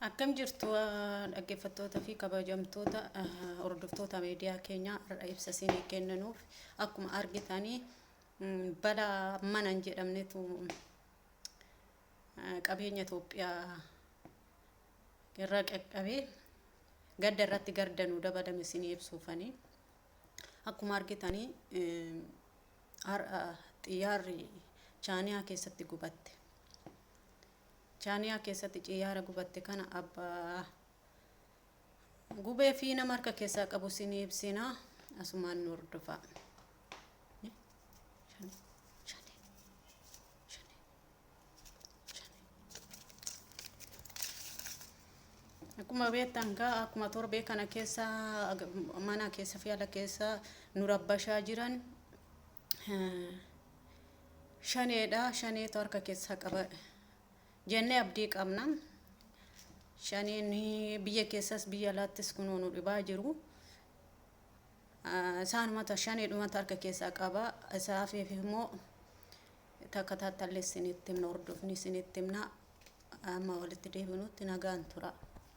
Akkam jirtu dhaggeeffattoota fi kabajamtoota hordoftoota miidiyaa keenyaa har'a ibsa isinii kenninuuf akkuma argitanii balaa mana hin jedhamnetu qabeenya Itoophiyaa irra qaqqabee gadda irratti garda nu dabalame isinii ibsuufanii akkuma argitanii har'a xiyyaarri Chaaniyaa keessatti gubatte. Chaaniyaa keessatti xiyyaara gubatte kana abbaa gubee fi nama harka keessaa qabu isinii ibsina asumaan nu hordofaa. Akkuma beektan gaa akkuma torbee kana keessa mana keessa fi ala keessa nu rabbashaa jiran shaneedha. Shaneetu harka keessaa qaba jennee abdii qabna. Shaneen biyya keessas biyya alaattis kunoo nu dhibaa jiru. Isaanumatu shaneedhumatu harka keessaa qaba. Isaafiif immoo takka taattallee isinitti himna hordofni isinitti himna. Amma walitti deebinutti nagaan tura.